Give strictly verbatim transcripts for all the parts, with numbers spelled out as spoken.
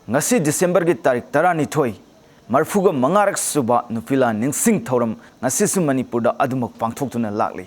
ꯉꯁꯤ ꯗꯤꯁꯦꯝꯕꯔꯒꯤ ꯇꯥꯔꯤꯛ ꯇꯔꯥꯅꯤꯊꯣꯏ, ꯃꯔꯐꯨꯒ ꯃꯉꯥꯔꯛ ꯁꯨꯕ ꯅꯨꯄꯤ ꯂꯥꯟ ꯅꯤꯡꯁꯤꯡ ꯊꯧꯔꯝ ꯉꯁꯤꯁꯨ ꯃꯅꯤꯄꯨꯔꯗ ꯑꯗꯨꯃꯛ ꯄꯥꯡꯊꯣꯛꯇꯨꯅ ꯂꯥꯛꯂꯤ꯫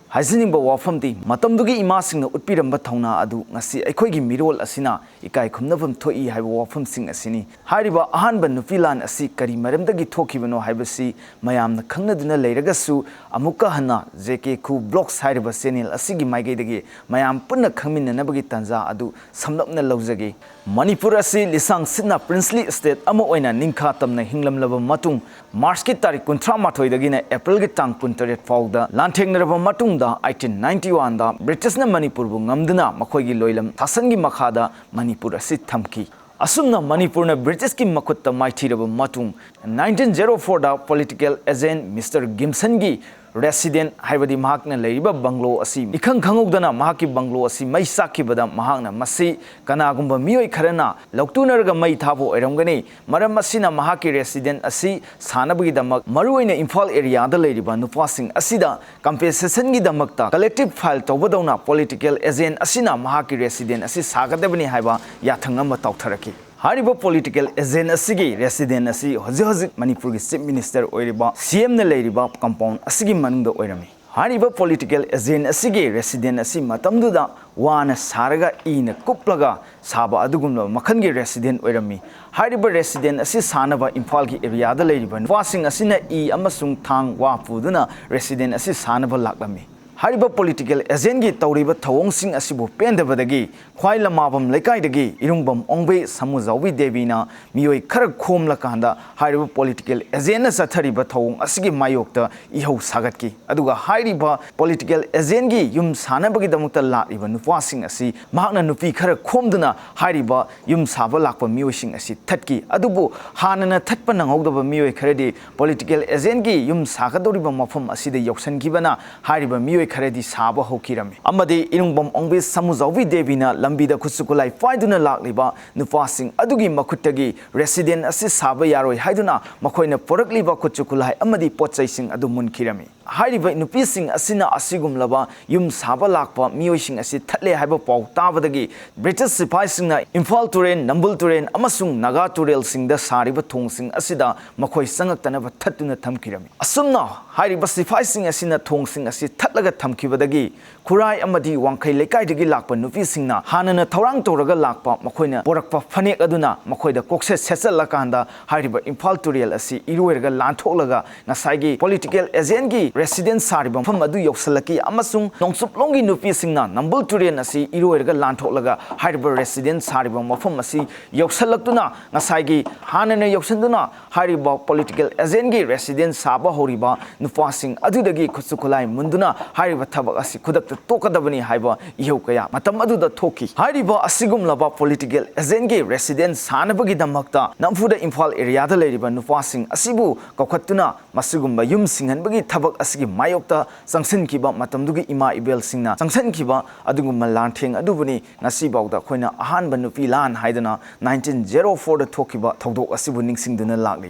ꯍꯥꯏꯖꯅꯤꯡꯕ ꯋꯥꯐꯝꯗꯤ, ꯃꯇꯝꯗꯨꯒꯤ ꯏꯃꯥꯁꯤꯡꯅ ꯎꯠꯄꯤꯔꯝꯕ ꯊꯧꯅꯥ ꯑꯗꯨ ꯉꯁꯤ ꯑꯩꯈꯣꯏꯒꯤ ꯃꯤꯔꯣꯜ ꯑꯁꯤꯅ ꯏꯀꯥꯏ ꯈꯨꯝꯅꯐꯝ ꯊꯣꯛꯏ ꯍꯥꯏꯕ ꯋꯥꯐꯝꯁꯤꯡ ꯑꯁꯤꯅꯤ꯫ ꯍꯥꯏꯔꯤꯕ ꯑꯍꯥꯟꯕ ꯅꯨꯄꯤ ꯂꯥꯟ ꯑꯁꯤ ꯀꯔꯤ ꯃꯔꯝꯗꯒꯤ ꯊꯣꯛꯈꯤꯕꯅꯣ ꯍꯥꯏꯕꯁꯤ ꯃꯌꯥꯝꯅ ꯈꯪꯅꯗꯨꯅ ꯂꯩꯔꯒꯁꯨ, ꯑꯃꯨꯛꯀ ꯍꯟꯅ ꯖꯦ ꯀꯦ ꯈꯨ ꯕ꯭ꯂꯣꯒꯁ ꯍꯥꯏꯔꯤꯕ ꯆꯦꯅꯦꯜ ꯑꯁꯤꯒꯤ ꯃꯥꯏꯀꯩꯗꯒꯤ ꯃꯌꯥꯝ ꯄꯨꯟꯅ ꯈꯪꯃꯤꯟꯅꯅꯕꯒꯤ ꯇꯥꯟꯖꯥ ꯑꯗꯨ ꯁꯝꯂꯞꯅ ꯂꯧꯖꯒꯦ꯫ ꯃꯅꯤꯄꯨꯔ ꯑꯁꯤ ꯂꯤꯁꯥꯡ ꯁꯤꯠꯅ princely state ꯑꯃ ꯑꯣꯏꯅ ꯅꯤꯡꯈꯥ ꯇꯝꯅ ꯍꯤꯡꯂꯝꯂꯕ ꯃꯇꯨꯡ, ꯃꯥꯔꯆꯀꯤ ꯇꯥꯔꯤꯛ ꯀꯨꯟꯊ꯭ꯔꯥ ꯃꯥꯊꯣꯏꯗꯒꯤꯅ ꯑꯦꯄ꯭ꯔꯤꯜꯒꯤ ꯇꯥꯡ ꯀꯨꯟꯇꯔꯦꯠ ꯐꯥꯎꯗ ꯂꯥꯟꯊꯦꯡꯅꯔꯕ ꯃꯇꯨꯡꯗ, ꯑꯩꯠꯇꯤꯟ ꯅꯥꯏꯟꯇꯤ ꯋꯥꯟꯗ ꯕ꯭ꯔꯤꯇꯤꯁꯅ ꯃꯅꯤꯄꯨꯔꯕꯨ ꯉꯝꯗꯨꯅ ꯃꯈꯣꯏꯒꯤ ꯂꯣꯏꯂꯝ ꯁꯥꯁꯟꯒꯤ ꯃꯈꯥꯗ ꯃꯅꯤꯄꯨꯔ ꯑꯁꯤ ꯊꯝꯈꯤ꯫ ꯑꯁꯨꯝꯅ ꯃꯅꯤꯄꯨꯔꯅ ꯕ꯭ꯔꯤꯇꯤꯁꯀꯤ ꯃꯈꯨꯠꯇ ꯃꯥꯏꯊꯤꯔꯕ ꯃꯇꯨꯡ, ꯅꯥꯏꯟꯇꯤꯟ ꯖꯦꯔꯣ ꯐꯣꯔꯗ political agent Mister ꯒꯤꯝꯁꯟꯒꯤ resident, ꯍꯥꯏꯕꯗꯤ ꯃꯍꯥꯛꯅ ꯂꯩꯔꯤꯕ ꯕꯪꯒ꯭ꯂꯣ ꯑꯁꯤ ꯏꯈꯪ ꯈꯪꯍꯧꯗꯅ ꯃꯍꯥꯛꯀꯤ ꯕꯪꯒ꯭ꯂꯣ ꯑꯁꯤ ꯃꯩ ꯆꯥꯛꯈꯤꯕꯗ, ꯃꯍꯥꯛꯅ ꯃꯁꯤ ꯀꯅꯥꯒꯨꯝꯕ ꯃꯤꯑꯣꯏ ꯈꯔꯅ ꯂꯧꯇꯨꯅꯔꯒ ꯃꯩ ꯊꯥꯕ ꯑꯣꯏꯔꯝꯒꯅꯤ꯫ ꯃꯔꯝ ꯑꯁꯤꯅ ꯃꯍꯥꯛꯀꯤ resident ꯑꯁꯤ ꯁꯥꯅꯕꯒꯤꯗꯃꯛ, ꯃꯔꯨꯑꯣꯏꯅ ꯏꯝꯐꯥꯜ area ꯗ ꯂꯩꯔꯤꯕ ꯅꯨꯄꯥꯁꯤꯡ ꯑꯁꯤꯗ compensation ꯒꯤꯗꯃꯛꯇ collective file ꯇꯧꯕꯗꯧꯅ political agent ꯑꯁꯤꯅ ꯃꯍꯥꯛꯀꯤ resident ꯑꯁꯤ ꯁꯥꯒꯗꯕꯅꯤ ꯍꯥꯏꯕ ꯌꯥꯊꯪ ꯑꯃ ꯇꯧꯊꯔꯛꯈꯤ꯫ ꯍꯥꯏꯔꯤꯕ political agent ꯑꯁꯤꯒꯤ resident ꯑꯁꯤ ꯍꯧꯖꯤꯛ ꯍꯧꯖꯤꯛ ꯃꯅꯤꯄꯨꯔꯒꯤ Chief Minister ꯑꯣꯏꯔꯤꯕ C M ꯅ ꯂꯩꯔꯤꯕ compound ꯑꯁꯤꯒꯤ ꯃꯅꯨꯡꯗ ꯑꯣꯏꯔꯝꯃꯤ꯫ ꯍꯥꯏꯔꯤꯕ political agent ꯑꯁꯤꯒꯤ resident ꯑꯁꯤ ꯃꯇꯝꯗꯨꯗ ꯋꯥꯅ ꯁꯥꯔꯒ ꯏꯅ ꯀꯨꯞꯂꯒ ꯁꯥꯕ ꯑꯗꯨꯒꯨꯝꯂꯕ ꯃꯈꯜꯒꯤ resident ꯑꯣꯏꯔꯝꯃꯤ꯫ ꯍꯥꯏꯔꯤꯕ resident ꯑꯁꯤ ꯁꯥꯅꯕ ꯏꯝꯐꯥꯜꯒꯤ area ꯗ ꯂꯩꯔꯤꯕ ꯅꯨꯄꯥꯁꯤꯡ ꯑꯁꯤꯅ ꯏ ꯑꯃꯁꯨꯡ ꯊꯥꯡ ꯋꯥ ꯄꯨꯗꯨꯅ resident ꯑꯁꯤ ꯁꯥꯅꯕ ꯂꯥꯛꯂꯝꯃꯤ꯫ ꯍꯥꯏꯔꯤꯕ political agent ꯒꯤ ꯇꯧꯔꯤꯕ ꯊꯧꯑꯣꯡꯁꯤꯡ ꯑꯁꯤꯕꯨ ꯄꯦꯟꯗꯕꯗꯒꯤ ꯈ꯭ꯋꯥꯏ ꯂꯃꯥꯕꯝ ꯂꯩꯀꯥꯏꯗꯒꯤ ꯏꯔꯨꯡꯕꯝ ꯑꯣꯡꯕꯤ ꯁꯃꯨꯖꯥꯎꯕꯤ ꯗꯦꯕꯤꯅ ꯃꯤꯑꯣꯏ ꯈꯔ ꯈꯣꯝꯂꯀꯥꯟꯗ ꯍꯥꯏꯔꯤꯕ political agent ꯅ ꯆꯠꯊꯔꯤꯕ ꯊꯧꯑꯣꯡ ꯑꯁꯤꯒꯤ ꯃꯥꯌꯣꯛꯇ ꯏꯍꯧ ꯁꯥꯒꯠꯈꯤ꯫ ꯑꯗꯨꯒ ꯍꯥꯏꯔꯤꯕ political agent ꯒꯤ ꯌꯨꯝ ꯁꯥꯅꯕꯒꯤꯗꯃꯛꯇ ꯂꯥꯛꯂꯤꯕ ꯅꯨꯄꯥꯁꯤꯡ ꯑꯁꯤ ꯃꯍꯥꯛꯅ ꯅꯨꯄꯤ ꯈꯔ ꯈꯣꯝꯗꯨꯅ ꯍꯥꯏꯔꯤꯕ ꯌꯨꯝ ꯁꯥꯕ ꯂꯥꯛꯄ ꯃꯤꯑꯣꯏꯁꯤꯡ ꯑꯁꯤ ꯊꯠꯈꯤ꯫ ꯑꯗꯨꯕꯨ ꯍꯥꯟꯅꯅ ꯊꯠꯄ ꯅꯪꯍꯧꯗꯕ ꯃꯤꯑꯣꯏ ꯈꯔꯗꯤ political agent ꯒꯤ ꯌꯨꯝ ꯁꯥꯒꯗꯧꯔꯤꯕ ꯃꯐꯝ ꯑꯁꯤꯗ ꯌꯧꯁꯤꯟꯈꯤꯕꯅ ꯍꯥꯏꯔꯤꯕ ꯃꯤꯑꯣꯏ ꯈꯔꯗꯤ ꯁꯥꯕ ꯍꯧꯈꯤꯔꯝꯃꯤ꯫ ꯑꯃꯗꯤ ꯏꯔꯨꯡꯕꯝ ꯑꯣꯡꯕꯤ ꯁꯃꯨꯖꯥꯎꯕꯤ ꯗꯦꯕꯤꯅ ꯂꯝꯕꯤꯗ ꯈꯨꯠꯁꯨ ꯈꯨꯠꯂꯥꯏ ꯄꯥꯏꯗꯨꯅ ꯂꯥꯛꯂꯤꯕ ꯅꯨꯄꯥꯁꯤꯡ ꯑꯗꯨꯒꯤ ꯃꯈꯨꯠꯇꯒꯤ resident ꯑꯁꯤ ꯁꯥꯕ ꯌꯥꯔꯣꯏ ꯍꯥꯏꯗꯨꯅ ꯃꯈꯣꯏꯅ ꯄꯨꯔꯛꯂꯤꯕ ꯈꯨꯠꯁꯨ ꯈꯨꯠꯂꯥꯏ ꯑꯃꯗꯤ ꯄꯣꯠ ꯆꯩꯁꯤꯡ ꯑꯗꯨ ꯃꯨꯟꯈꯤꯔꯝꯃꯤ꯫ ꯍꯥꯏꯔꯤꯕ ꯅꯨꯄꯤꯁꯤꯡ ꯑꯁꯤꯅ ꯑꯁꯤꯒꯨꯝꯂꯕ ꯌꯨꯝ ꯁꯥꯕ ꯂꯥꯛꯄ ꯃꯤꯑꯣꯏꯁꯤꯡ ꯑꯁꯤ ꯊꯠꯂꯦ ꯍꯥꯏꯕ ꯄꯥꯎ ꯇꯥꯕꯗꯒꯤ ꯕ꯭ꯔꯤꯇꯤꯁ ꯁꯤꯐꯥꯏꯁꯤꯡꯅ ꯏꯝꯐꯥꯜ ꯇꯨꯔꯦꯜ, ꯅꯝꯕꯨꯜ ꯇꯨꯔꯦꯜ ꯑꯃꯁꯨꯡ ꯅꯥꯒꯥ ꯇꯨꯔꯦꯜꯁꯤꯡꯗ ꯁꯥꯔꯤꯕ ꯊꯣꯡꯁꯤꯡ ꯑꯁꯤꯗ ꯃꯈꯣꯏ ꯆꯪꯉꯛꯇꯅꯕ ꯊꯠꯇꯨꯅ ꯊꯝꯈꯤꯔꯝꯃꯤ꯫ ꯑꯁꯨꯝꯅ ꯍꯥꯏꯔꯤꯕ ꯁꯤꯐꯥꯏꯁꯤꯡ ꯑꯁꯤꯅ ꯊꯣꯡꯁꯤꯡ ꯑꯁꯤ ꯊꯠꯂꯒ ꯊꯝꯈꯤꯕꯗꯒꯤ ꯈꯨꯔꯥꯏ ꯑꯃꯗꯤ ꯋꯥꯡꯈꯩ ꯂꯩꯀꯥꯏꯗꯒꯤ ꯂꯥꯛꯄ ꯅꯨꯄꯤꯁꯤꯡꯅ ꯍꯥꯟꯅꯅ ꯊꯧꯔꯥꯡ ꯇꯧꯔꯒ ꯂꯥꯛꯄ ꯃꯈꯣꯏꯅ ꯄꯨꯔꯛꯄ ꯐꯅꯦꯛ ꯑꯗꯨꯅ ꯃꯈꯣꯏꯗ ꯀꯣꯛꯁꯦꯠ ꯁꯦꯠꯆꯜꯂꯀꯥꯟꯗ ꯍꯥꯏꯔꯤꯕ ꯏꯝꯐꯥꯜ ꯇꯨꯔꯦꯜ ꯑꯁꯤ ꯏꯔꯣꯏꯔꯒ ꯂꯥꯟꯊꯣꯛꯂꯒ ꯉꯁꯥꯏꯒꯤ ꯄꯣꯂꯤꯇꯤꯀꯦꯜ ꯑꯦꯖꯦꯟꯒꯤ ꯔꯦꯁꯤꯗꯦꯟꯁ ꯁꯥꯔꯤꯕ ꯃꯐꯝ ꯑꯗꯨ ꯌꯧꯁꯤꯜꯂꯛꯈꯤ ꯑꯃꯁꯨꯡ ꯅꯣꯡꯆꯨꯞꯂꯣꯝꯒꯤ ꯅꯨꯄꯤꯁꯤꯡꯅ ꯅꯝꯕꯨꯜ ꯇꯨꯔꯦꯜ ꯑꯁꯤ ꯏꯔꯣꯏꯔꯒ ꯂꯥꯟꯊꯣꯛꯂꯒ ꯍꯥꯏꯔꯤꯕ ꯔꯦꯁꯤꯗꯦꯟꯁ ꯁꯥꯔꯤꯕ ꯃꯐꯝ ꯑꯁꯤ ꯌꯧꯁꯤꯜꯂꯛꯇꯨꯅ ꯉꯁꯥꯏꯒꯤ ꯍꯥꯟꯅꯅ ꯌꯧꯁꯤꯟꯗꯨꯅ ꯍꯥꯏꯔꯤꯕ ꯄꯣꯂꯤꯇꯤꯀꯦꯜ ꯑꯦꯖꯦꯟꯒꯤ ꯔꯦꯁꯤꯗꯦꯟꯁ ꯁꯥꯕ ꯍꯧꯔꯤꯕ ꯅꯨꯄꯥꯁꯤꯡ ꯑꯗꯨꯗꯒꯤ ꯈꯨꯠꯁꯨ ꯈꯨꯠꯂꯥꯏ ꯃꯨꯟꯗꯨꯅ ꯍꯥꯏꯔꯤꯕ ꯊꯕꯛ ꯑꯁꯤ ꯈꯨꯗꯛꯇ ꯇꯣꯛꯀꯗꯕꯅꯤ ꯍꯥꯏꯕ ꯏꯍꯧ ꯀꯌꯥ ꯃꯇꯝ ꯑꯗꯨꯗ ꯊꯣꯛꯈꯤ꯫ ꯍꯥꯏꯔꯤꯕ ꯑꯁꯤꯒꯨꯝꯂꯕ ꯄꯣꯂꯤꯇꯤꯀꯦꯜ ꯑꯦꯖꯦꯟꯒꯤ ꯔꯦꯁꯤꯗꯦꯟꯁ ꯁꯥꯅꯕꯒꯤꯗꯃꯛꯇ ꯅꯝꯐꯨꯗ ꯏꯝꯐꯥꯜ ꯑꯦꯔꯤꯌꯥꯗ ꯂꯩꯔꯤꯕ ꯅꯨꯄꯥꯁꯤꯡ ꯑꯁꯤꯕꯨ ꯀꯧꯈꯠꯇꯨꯅ ꯃꯁꯤꯒꯨꯝꯕ ꯌꯨꯝ ꯁꯤꯡꯍꯟꯕꯒꯤ ꯊꯕꯛ ꯑꯁꯤꯒꯤ ꯃꯥꯌꯣꯛꯇ ꯆꯪꯁꯤꯟꯈꯤꯕ ꯃꯇꯝꯗꯨꯒꯤ ꯏꯃꯥ ꯏꯕꯦꯜꯁꯤꯡꯅ ꯆꯪꯁꯤꯟꯈꯤꯕ ꯑꯗꯨꯒꯨꯝꯕ ꯂꯥꯟꯊꯦꯡ ꯑꯗꯨꯕꯨꯅꯤ ꯉꯁꯤꯐꯥꯎꯗ ꯑꯩꯈꯣꯏꯅ ꯑꯍꯥꯟꯕ ꯅꯨꯄꯤ ꯂꯥꯟ ꯍꯥꯏꯗꯅ ꯅꯥꯏꯟꯇꯤꯟ ꯖꯦꯔꯣ ꯐꯣꯔꯗ ꯊꯣꯛꯈꯤꯕ ꯊꯧꯗꯣꯛ ꯑꯁꯤꯕꯨ ꯅꯤꯡꯁꯤꯡꯗꯨꯅ ꯂꯥꯛꯂꯤ꯫